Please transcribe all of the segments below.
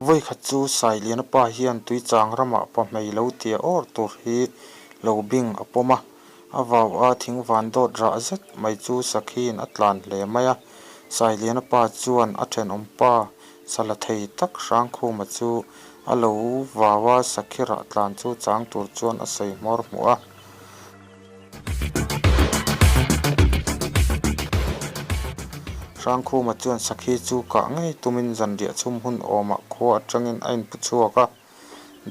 Vawikhat chu Sailiana pa hian Tuichang ramah pahmei lo tia awr tur hi lo bing a pawm a, a vau a thing van dawt rah zet mai chu Sakhiin a tlan hle mai a. Sailiana pa chuan a thenawm pa sa la thei tak Hrangkhuma chu a lo vau a, Sakhi rah tlan chu chang tur chuan a sawi hmawr hmuh a. Hrangkhuma chuan Sakhi chu kah ngei tumin zanriah chhum hun awmah khua atangin a inpu chhuak a,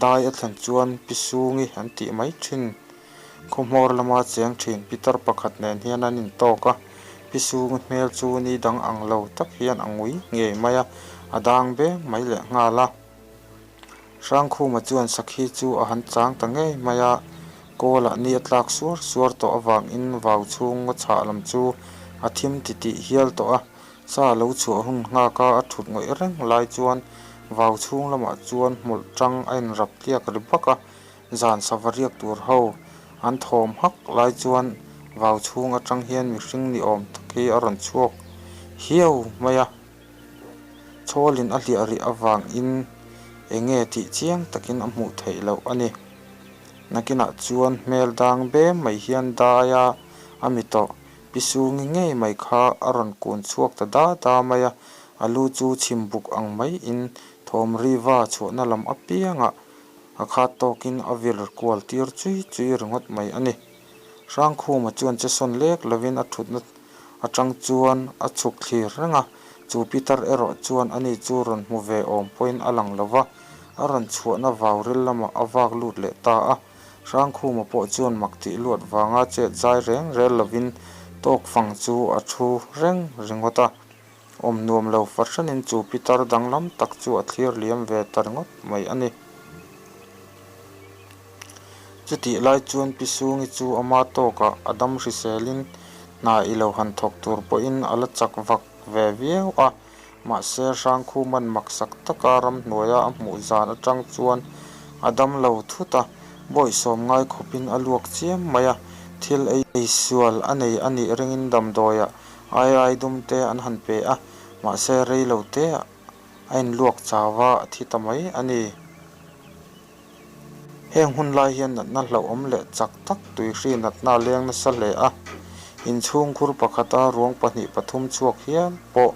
dai a thlen chuan Pi Sungi an tih mai thin. Khaw hmawr lama cheng thin pitar pakhat nen hian an intawk a, Pi Sungi hmel chu ni dang ang lo tak hian a ngui ngei mai a, a dang beng mai leh nghal a. Hrangkhuma chuan Sakhi chu a han chang ta ngei mai a, Kawlah ni a tlak suar suar tawh avangin vau chhung ngaw chhah lam chu a thim titih hial tawh a, sa lo chhuah hun nghak a a thut ngawih reng lai chuan vau chhung lamah chuan hmawlh tang a inrap tliak ri bak a, zan sava riak tur ho an thawm hak lai chuan vau chhung atang hian mihring ni awm tak hi a rawn chhuak hiau mai a. Chhawlin a hliah rih avangin eng nge tih chiang takin a hmuh theih loh a ni. Nakinah chuan hmel dang bem mai hian daia a mi tawh Pi Sungi ngei mai kha a rawn kun chhuak ta da da mai a, a lu chu chhim buk ang maiin thawm riva chhuahna lam apiangah a khat tawkin a vir kual tir chui chui ringawt mai a ni. Hrangkhuma chuan che sawn lek lovin a thutna atang chuan a chhuk thlir reng a, chu pitar erawh chuan ani chu rawn hmu ve awm pawhin a lang lo va, a rawn chhuahna vau ril lamah a vak lut leh ta a. Hrangkhuma pawh chuan mak tih luat vanga chet zai reng rel lovin tawk fang chu a thu reng ringawt a, awm nuam lo fahranin chu pitar danglam tak chu a thlir liam ve ta ringawt mai a ni. Chutih lai chuan Pi Sungi chu ama tawkah a dam hriselin hna i lo han thawk tur pawhin a la chak vak ve viau a, mahse Hrangkhuman maksak taka ramhnuaia a hmuh zan atang chuan a dam lo thut a, bawihsawm ngai khawpin a luak chiam mai a, thil ei sual a nei a nih ringin damdawiah ai ai dum te an han pe a, mahse rei lo teah a inluak chau a, a thi ta mai a ni. Heng hun lai hian natna hlauhawm leh chak tak tuihri natna a leng nasa hle a, inchhungkhur pakhata ruang pahnih pathum chhuak hial pawh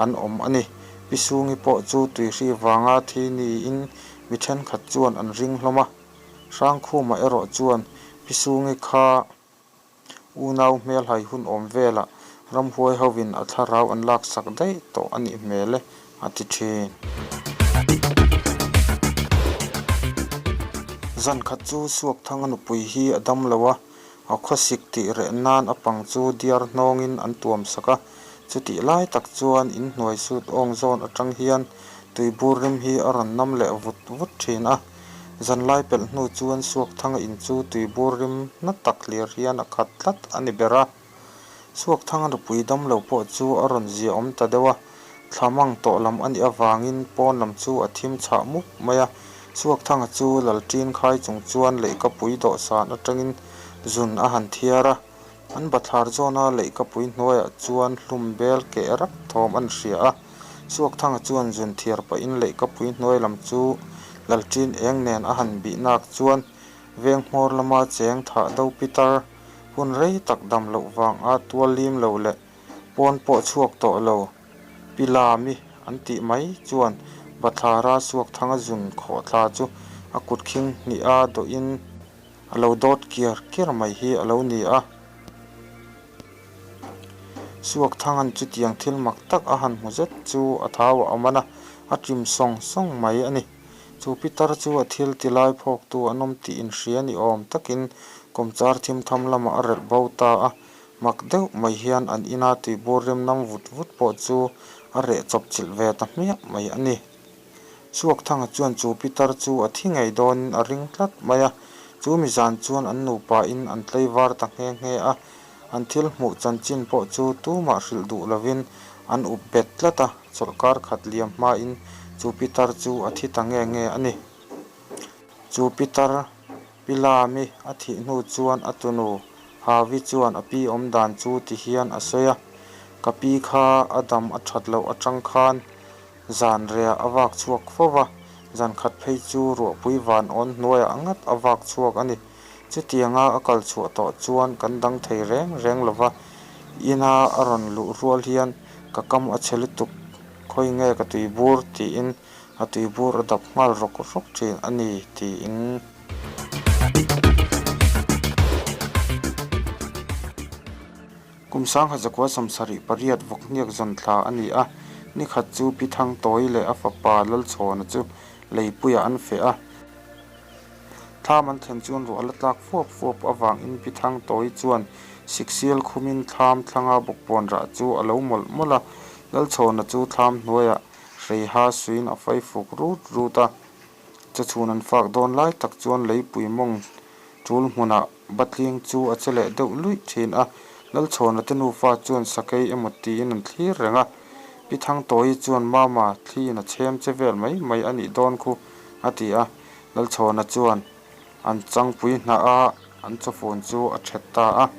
an awm a ni. Pi Sungi pawh chu tuihri vanga thi niin mi thenkhat chuan an ring hlawm a, Hrangkhuma erawh chuan Pi Sungi kha Unau hmelhai hun awm velah ramhuai hovin a thlarau an laksak daih tawh a nih hmel e, a ti thin. Zan khat chu Suakthanga nupui hi a dam lo a, a khawsik tih reh nan a pang chu diar hnawngin an tuam sak a, chutih lai tak chuan inhnuai sut awng zawn atang hian tuibur rim hi a rawn nam leh vut vut thin a. Zanlai pelh hnu chuan Suakthanga in chu tuibur rim na tak hlir hian a khat tlat a ni ber a. Suakthanga nupui damlo pawh chu a rawn zia awm ta deuh a, thla mang tawh lam a nih avangin pawn lam chu a thim chhah mup mai a. Suakthanga chu Lalṭin khai chung chuan leihkapui dawhsan atangin zun a han thiar a. An bathlar zawna leihkapui hnuaiah chuan hlum bel keh rak thawm an hria a, Suakthanga chuan zun thiar pahin leihkapui hnuai lam chu Lalṭin eng nen a han bih nak chuan veng hmawr lama cheng thah do pitar hun rei tak dam loh vang a tual lim lo leh pawn pawh chhuak tawh lo Pi Lami an tih mai chuan bathlara Suakthanga zun khawhthla chu a kut khing hnih a dawhin A lo dawt kiar kiar mai hi a lo ni a. Suakthanga'n chutiang thil mak tak a han hmu zet chu a thau a awm a, a ṭim sawng sawng mai a ni. Chu pitar chu a thil ti lai phawktu an awm tih inhria ni awm takin kawmchar thim tham lamah a relh bo ta a, mak deuh mai hian an ina tuibur rim nam vut vut pawh chu a reh chawp chilh ve ta hmiah mai a ni. Suakthanga chuan chu pitar chu a thi ngei dawnin a ring tlat mai a, chu mi zan chuan an nupain an tleivar ta nghe nghe a, an thil hmuh chanchin pawh chu tumah hrilh duh lovin an up bet tlat a, chawlhkar khat liam hmain chu pitar chu a thi ta nge nge a ni. Chu pitar Pi Lami a thih hnu chuan a tunu Havi chuan a pi awm dan chu ti hian a sawi a, Ka pi kha a dam a that loh atang khan. Zan rehah a vak chhuak fo va, zan khat phei chu ruahpui van awn hnuaiah ngat a vak chhuak a ni. Chutianga a kal chhuah tawh chuan kan dang thei reng reng lo va, ina a rawn luh rual hian ka kam a chhe lutuk, khawi nge ka tuibur tiin a tuibur a dap nghal rawk rawk thin a ni tiin. Kum 1968 vawkhniak zawn thla a ni a, nikhat chu Pi Thangtawi leh a fapa Lalchhawna chu leipuiah an feh a. Thlam an thlen chuan ruah la tlak fuap fuap avangin Pi Thangtawi chuan siksial khumin thlam thlanga bawkbawn rah chu a lo mawlh mawlh a, Lalchhawna chu thlam hnuaiah hreiha suiin a faifuk rut rut a. Chawchhun an fak dawn lai tak chuan leipui mawng tul hmunah Batling chu a che leh deuh luih thin a, Lalchhawna te nufa chuan sakei emaw tiin an thlir reng a. Pi Thangtawi chuan Mama, thliin a chhem che vel mai mai a nih dawn khu, a ti a. Lalchhawna chuan an changpui hnah a, an chawfun chu a thet ta a.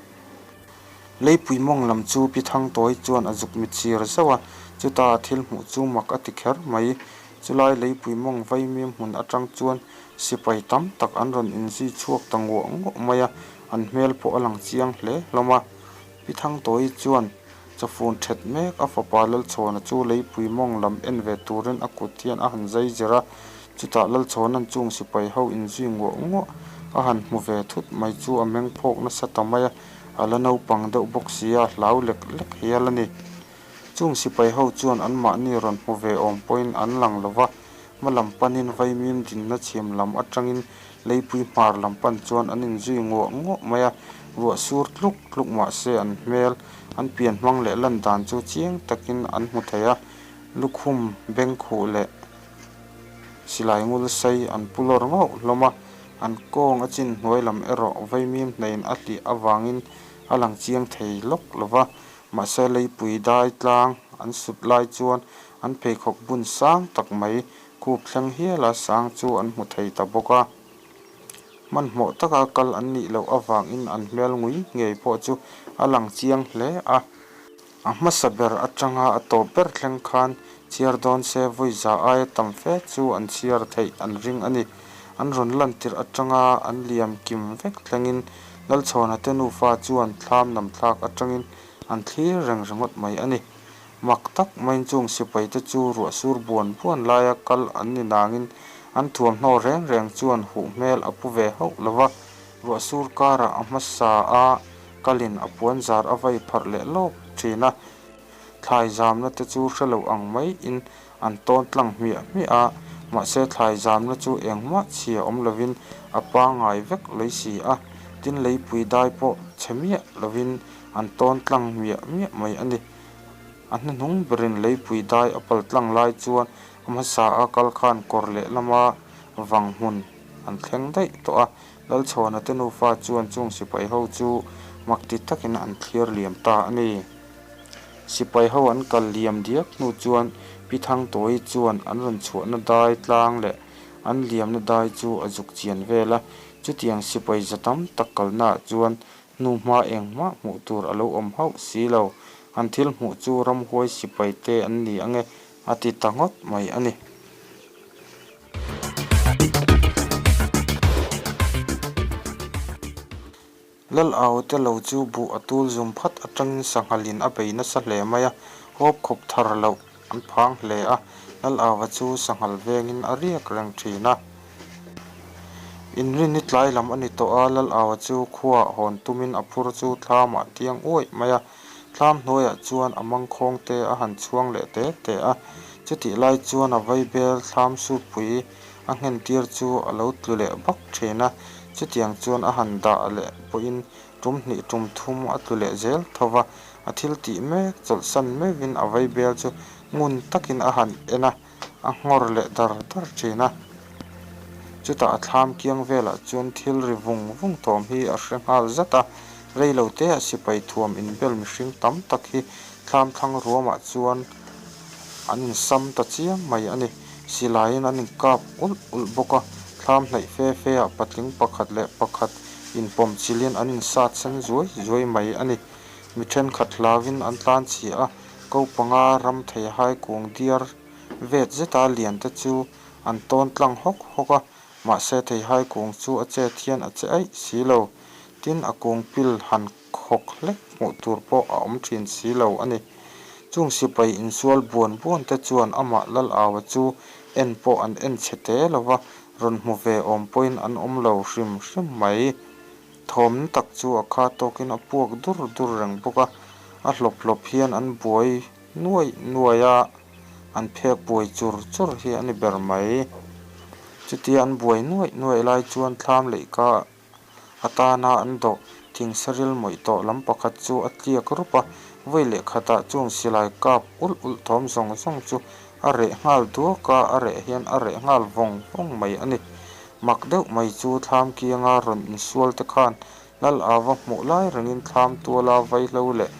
Leipui mawng lam chu Pi Thangtawi chuan a zuk mitsir zauh a, chuta a thil hmuh chu mak a ti kher mai. Chulai leipui mawng vaimim hmun atang chuan sipai tam tak an rawn inzui chhuak ta nguah nguah mai a, an hmel pawh a lang chiang hle hlawm a. Pi Thangtawi chuan chawfun thet mek a fapa Lalchhawna chu leipui mawng lam en ve turin a kut hian a han zai zir a, chutah Lalchhawna'n chung sipai ho inzui nguah nguah a han hmu ve thut mai chu a meng phawk nasa ta mai a, a la naupang deuh bawk si a, hlau lek lek hial a ni. Chung sipai ho chuan anmahni rawn hmu ve awm pawhin an lang lo va, hma lam panin vaimim dinna chhim lam atangin leipui hmar lam pan chuan an inzui nguah nguah mai a, ruah sur tluk tluk mah se an hmel, an pian hmang leh lan dan chu chiang takin an hmu thei a, lukhum, bengkhuh leh silai ngul sei an pu lawr ngauh hlawm a, an kawng a chin hnuai lam erawh vaimim hnaiin a hlih avangin a lang chiang thei lawk lo va. Mahse leipui dai tlang an sut lai chuan an pheikhawk bun sang tak mai khup thleng hiala sang chu an hmu thei ta bawk a. Hmanhmawh taka kal an nih loh avangin an hmel ngui ngei pawh chu a lang chiang hle a. A hmasa ber atanga a tawp ber thleng khan chhiar dawn se vawi za aia tam fe chu an chhiar theih an ring a ni. An rawn lantir atanga an liam kim vek thlengin Lalchhawna te nufa chuan thlam nam thlak atangin an thlir reng ringawt mai a ni. Mak tak maiin chung sipai te chu ruah sur buan buan laia kal an ni nangin an thuamhnaw reng reng chuan huh hmel a pu ve hauh lo va, ruah sur karah a hmasa a kalin a puan zar a vai pharh leh lawk thin a, thlai zamna te chu hre lo ang maiin An tawn tlang hmiah hmiah a, mahse thlai zamna chu engmah chhia awm lovin a pangngai vek lei si a, tin leipui dai pawh chhe miah lovin an tawn tlang hmiah hmiah mai a ni. A hnuhnung berin leipui dai a pal tlang lai chuan a hmasa a kal khan kawr lehlama vang hmun an thleng daih tawh a, Lalchhawna te nufa chuan chung sipai ho chu makti takin an thlir liam ta a ni. Sipai ho an kal liam diak hnu chuan Pi Thangtawi chuan an rawn chhuahna dai tlang leh an liamna dai chu a zuk chian vel a, chutiang sipai za tam tak kalnaah chuan hnuhma engmah hmuh tur a lo awm hauh si lo, an thil hmuh chu ramhuai sipai te an ni ange a ti ta ngawt mai a ni. Lal au te lo chu buh a tul zum phat atangin sanghalin a bei nasa hle mai a, hawp khawp thar loh an phang hle a, Lal Auva chu sanghal vengin a riak reng thin a. Inrinni tlai lam a ni tawh a, Lal Auva chu khuaah hawn tumin a phur chu thlamah a tiang uaih mai a, thlam hnuaiah chuan a mangkhawng te a han chhuang leh te te a, chutih lai chuan a vaibel thlam sutpui a nghentir chu a lo tlu leh bak thin a, chutiang chuan a han dah leh pawhin tum hnih tum thum a tlu leh zel tho va, a thil tih mek chawlhsan meuhin a vaibel chu ngun takin a han en a, a nghawr leh dar dar thin a. Chutah a thlam kiang velah chuan thil ri vung vung thawm hi a hre nghal zat a, reiloteah sipai thuam inbel mihring tam tak hi thlam thlang ruamah chuan an insam ta chiam mai a ni. Silaiin an inkap ulh ulh bawk a, thlam hnaih fe fe ah patling pakhat leh pakhat inpawm chilhin an insat sen zuai zuai mai a ni. Mi thenkhat hlauin an tlan chhia a, ko panga ram theihai kung diar vet zeta lian te chu an tawn tlang hawk hawk a, mahse theihai kung chu a chet hian a che aih si lo. Tin, a kung pil han khawk hlek hmuh tur pawh a awm thin si lo a ni. Chung sipai insual buan buan te chuan amah Lalaua chu en pawh an en chhe te lo va, rawn hmu ve awm pawhin an awm lo hrim hrim mai. Thawmna tak chu a kha tawkin a puak dur dur reng bawk a, a hlawp hlawp hian an buai nuaih nuaih a, an phek buai chur chur hi a ni ber mai. Chutia an buai nuaih nuaih lai chuan thlam leihka atana an dawh thingsaril mawih tawh lam pakhat chu a tliak rup a, vawi leh khatah chung silai kap ulh ulh thawm zawng zawng chu a reh nghal duak a, a reh hian a reh nghal vawng vawng mai a ni. Mak deuh mai chu thlam kianga rawn insual te khan Lal Ava hmuh lai rengin thlam tuala vaihlo leh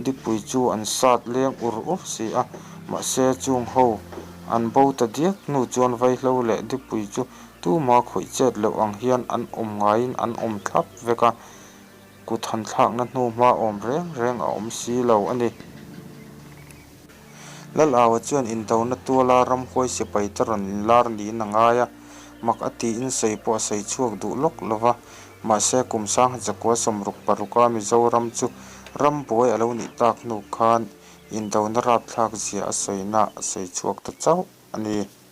dipui chu an sat leng ur ur si a, mahse chung ho an bo ta diak hnu chuan vaihlo leh dipui chu tuma khawih chet loh ang hian an awm ngaiin an awm thlap vek a, kut han thlakna hnu hma awm reng reng a awm si lo a ni. Lalaua chuan indona tuala ramhuai sipai te rawn inlar niin a ngai a, mak a tiin sawi pawh a sawi chhuak duh lawk lo va. Mahse, kum sangha chakua 66 a Mizoram chu rambuai a lo nih tak hnu khan indona rapthlak zia a sawina a sawi chhuak ta chauh a ni.